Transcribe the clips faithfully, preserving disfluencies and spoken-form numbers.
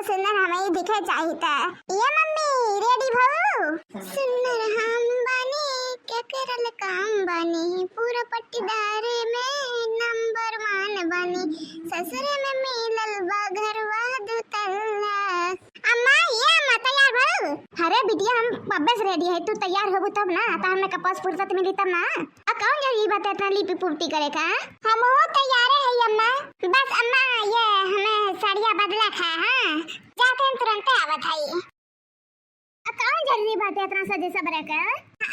सुंदर हमही दिखे चाहित। ये मम्मी, रेडी भऊ? सुंदर हम बानी, क्या करल काम बानी, पूरा पट्टीदार में नंबर वन बानी, ससुर में मिलल बा घरवा दुतल्ला। अम्मा, ये अम्मा, तैयार भऊ? अरे बिटिया, हम अब्बे से रेडी है, तू तैयार होबू तब ना, तो हमें कपस फुर्सत मिली तब ना। आ कौन जरूरी बात है इतना लिपटी पुपटी करे का? हम वो तैयारे है अम्मा। बस अम्मा, ये हमें साड़िया बदला का, हाँ, जाते हम तुरंत आवत है। आ कौन जरूरी बात है इतना सजे सबरे का?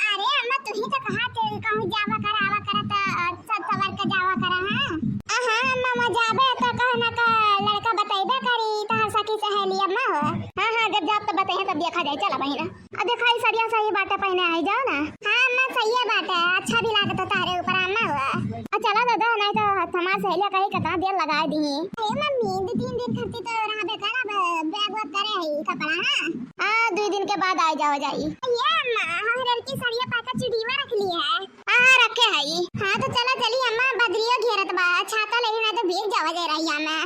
अरे अम्मा, तू ही तो कहा थे कहूँ जावा करा, आवा करा तो, अ, सब सवर के जावा करा, हाँ। हाँ अम्मा, मैं जाबे तो कह ना का लड़का बतैबे करी, तहार सखी सहेली अम्मा हो। हाँ हाँ, जब जाब तो बताइए, तब देखा जाए, चला बहिना। आ देखा, ई सड़िया सही बाटे, पहिने आई जाओ ना। हाँ अम्मा, सही बाटे, अच्छा भी लागत है तारे ऊपर अम्मा हुआ। आ चला दादा, नहीं तो हमार सहेलिया कहीं कितना देर लगा दी। अरे मम्मी, दो तीन दिन खातिर तो रहबे करब, बैग वैग करे है कपड़ा, हाँ। हाँ, दो दिन के बाद आ जाओ जाई। ये अम्मा, हम लड़की सड़िया पाका चुड़ीवा रख ली है। हाँ, रखे है। हाँ, तो चला चली अम्मा, बदरियो घेरत बा, छाता लेके ना तो भीग जावा जाए रही अम्मा।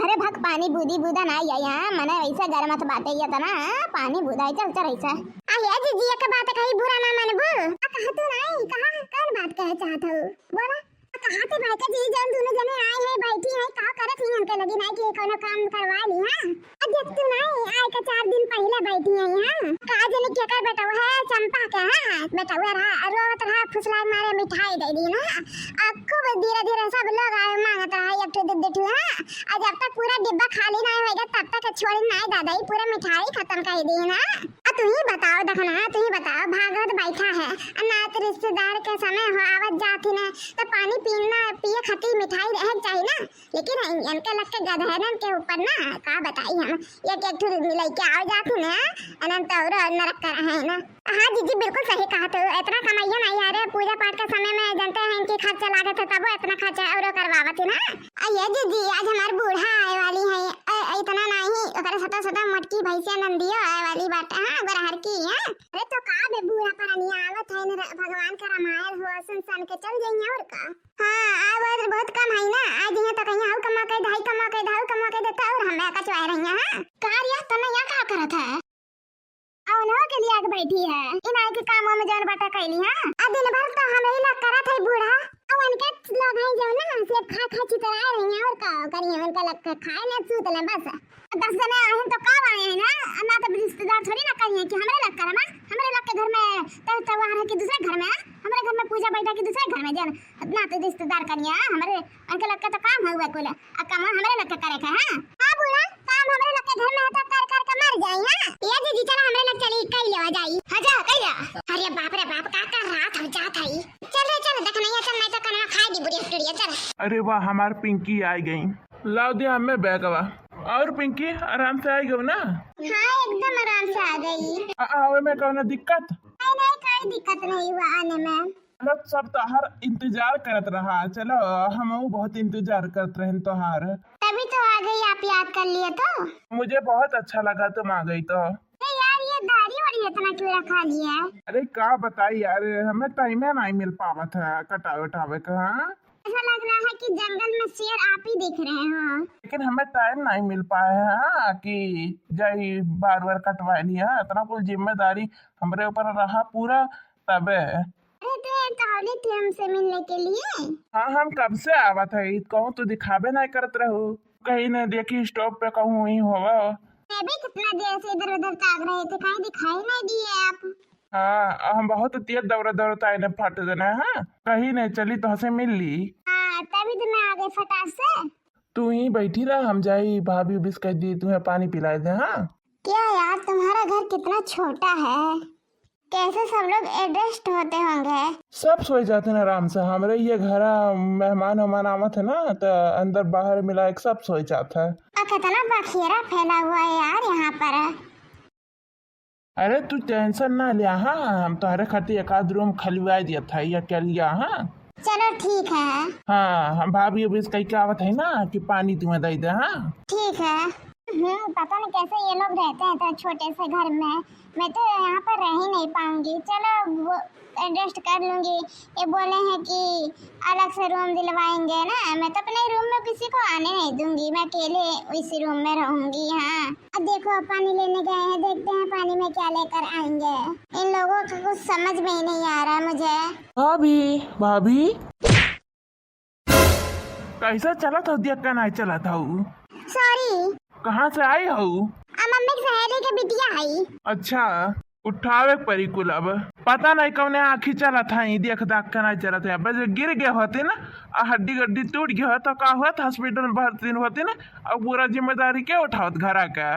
अरे भक, पानी बूदी बूदा ना आई, हाँ, मने वैसे गरमत बाटे ये तना, हाँ, पानी बूदा आई, चल चल ऐसा। आ ये जीजी, एक बात कही, बुरा ना मानबू? आ कहा तू नहीं, कहा, कौन बात कहे चाहत हो, बोला। आ कहा तू भाई का जी, जौन दोनों जने आए हैं, बैठी हैं, का करत ही हमके लगी नहीं कि कोनो काम करवा ली, हाँ? आ जब तू नहीं आए का चार दिन पहले बैठी है, हाँ? का जने केकर बेटवा है, चंपा के, हाँ? बेटवा रहा, रोवत रहा, फुसलाए मारे मिठाई दे दी ना। आ खूब धीरे धीरे सब लोग आए मांगत रहा, एक ठो दू दू ठो, हाँ? आ जब तक पूरा डिब्बा खाली नहीं होएगा, तब तक छोड़ी नहीं दादा, ये पूरा मिठाई खत्म कर दी ना। आ तू ही बताओ, देखना, तू ही बताओ, भागवत बैठा है, आ नात रिश्तेदार के समय हो, आवत जात ही ना, तो पानी पीना, पिए खातिर मिठाई रहे के चाहिए ना, लेकिन इन-, इनके लग के गधेरन के ऊपर ना, का बताई हम, एक एक ठो लइके आवे जात ही ना, अनंत और नरक कर रहे हैं ना। हाँ जीजी, बिल्कुल सही कहा तू। इतना कमाइयो नहीं है रे, पूजा पाठ के समय में जानते हैं इनकी खर्चा लागत है, तबो इतना खर्चा औरो करवावत है ना। आ ये जीजी, आज हमार बूढ़ा आए वाली है। अ, इतना नहीं, ओकरे सता सता मोटकी भैंसिया नंदियो आए वाली बाटे, हाँ, गोरहर की, हाँ। अरे तो का बे बूढ़ा परनिया आवत है न, भगवान के रामायण हो, सुन सन के चल जाइए और का। हाँ, आ वो बहुत कम है ना, आज यहाँ तो कहीं हाउ कमा के, धाई कमा के, धाउ कमा के देता और हमें कचवाए रही हैं, हाँ। का रे, तन्ने यहाँ का करत है? आ उन्हों के लिए आके बैठी है। इनाई के काम में जौन बाटा कैली है। आ दिन भर तो हम ही लोग करत है बूढ़ा। आ उनके लोग हैं जौन ना, सिर्फ खा खा चितराए रही हैं और का करिए, उनका लग के खाए ले, सूत ले बस। आ दस जने आए हैं तो का आए हैं ना, ना तो रिश्तेदार थोड़ी ना करिए कि हमरे लग करम, हमरे लग के घर में तो त्योहार है कि दूसरे घर में, हमरे घर में पूजा बैठा कि दूसरे घर में, जन ना तो रिश्तेदार करिए, हमरे उनके लग के तो काम हुआ कुल। आ काम हमरे लग के करे के, हाँ? हाँ बूढ़ा, काम हमरे लग के घर में है तो कर कर के मर जाई, हाँ? ये जीजी चला हमरे लग चली, कई लेवा जाई। हाँ जा, कई ले। अरे बाप रे बाप, का कर रहा था, जात है। चल रे चल, देख नहीं है, चल नहीं तो कनवा खाए दी बुढ़िया टुड़िया, चल। अरे वाह, हमार पिंकी आ गई। लाओ दे हमें बैगवा। और पिंकी, आराम से आ गई ना? हाँ, एकदम आराम से आ गई। आ, आवे में कौनो दिक्कत? नहीं नहीं, कोई दिक्कत नहीं हुआ आने में। मतलब सब तोहार इंतजार करत रहा। चलो, हमहू बहुत इंतजार करत रहन तोहार। तभी तो आ गई, आप याद कर लिए तो। मुझे बहुत अच्छा लगा तुम आ गई तो। अरे यार, ये दाढ़ी वाढ़ी इतना क्यों रखा लिया है? अरे का बताई यार, हमें टाइम नहीं मिल पावत है कटावे उटावे का। हाँ, ऐसा लग रहा है कि जंगल में शेर आप ही दिख रहे हो। लेकिन हमें टाइम नहीं मिल पाया है, हाँ, कि जाई बार बार कटवा लिया। इतना कुल जिम्मेदारी हमरे ऊपर रहा पूरा, तबे। अरे, तो ये तो आवले थे हमसे मिलने के लिए। हाँ, हम कब से आवत है, कहूँ तो दिखावे नहीं करत रहो, कहीं न देखी स्टॉप पे कहूँ ही होवा। मैं भी कितना देर से इधर उधर ताक रहे थे, कहीं दिखाई नहीं दिए आप। हाँ, हम बहुत तेज दौड़त दौड़त आए न फट देना, हाँ, कहीं नहीं चली तो हंसे मिल ली। हाँ, तभी तो मैं आ गई फटाक से। तू ही बैठी रह, हम जाई भाभी उबिस कह दी, तुम्हें पानी पिला दे, हाँ। क्या यार, तुम्हारा घर कितना छोटा है, कैसे सब लोग एडजस्ट होते होंगे? सब सोए जाते हैं आराम से। हमरे ये घरा मेहमान वेहमान आवत है ना, तो अंदर बाहर मिला एक सब सोए जात है। आ, कितना बखेरा फैला हुआ है यार यहाँ पर। अरे तू टेंशन ना लिया, हाँ, हम तोहरे खातिर एक आध रूम खलवाए दिया था, ये क्या लिया, हाँ। चलो ठीक है। हाँ, हम भाभी अभी कह के आवत है ना कि पानी तुम्हें दे दे, हाँ। ठीक है। हम्म, पता नहीं कैसे ये लोग रहते हैं तो छोटे से घर में, मैं तो यहाँ पर रह ही नहीं पाऊंगी। चलो वो एडजस्ट कर लूंगी। ये बोले हैं कि अलग से रूम दिलवाएंगे ना, मैं तो अपने रूम में किसी को आने नहीं दूंगी, मैं अकेले इसी रूम में रहूंगी। हाँ, अब देखो, अब पानी लेने गए हैं, देखते हैं पानी में क्या लेकर आएंगे। इन लोगों का कुछ समझ में ही नहीं आ रहा मुझे। भाभी, भाभी। कैसे चलत हो, देख के नहीं चलत हो? सॉरी। कहाँ से आई हो? आ, मम्मी के सहेली के बिटिया आई। अच्छा, उठावे के परी कुल अब। पता नहीं कौने आँखी चलत है, देख दाख के नहीं चलत है। बस गिर गए होते ना, आ हड्डी गड्डी टूट गए हो तो का होत, हॉस्पिटल में भर्ती होते ना, अब पूरा जिम्मेदारी के उठावत घरा का?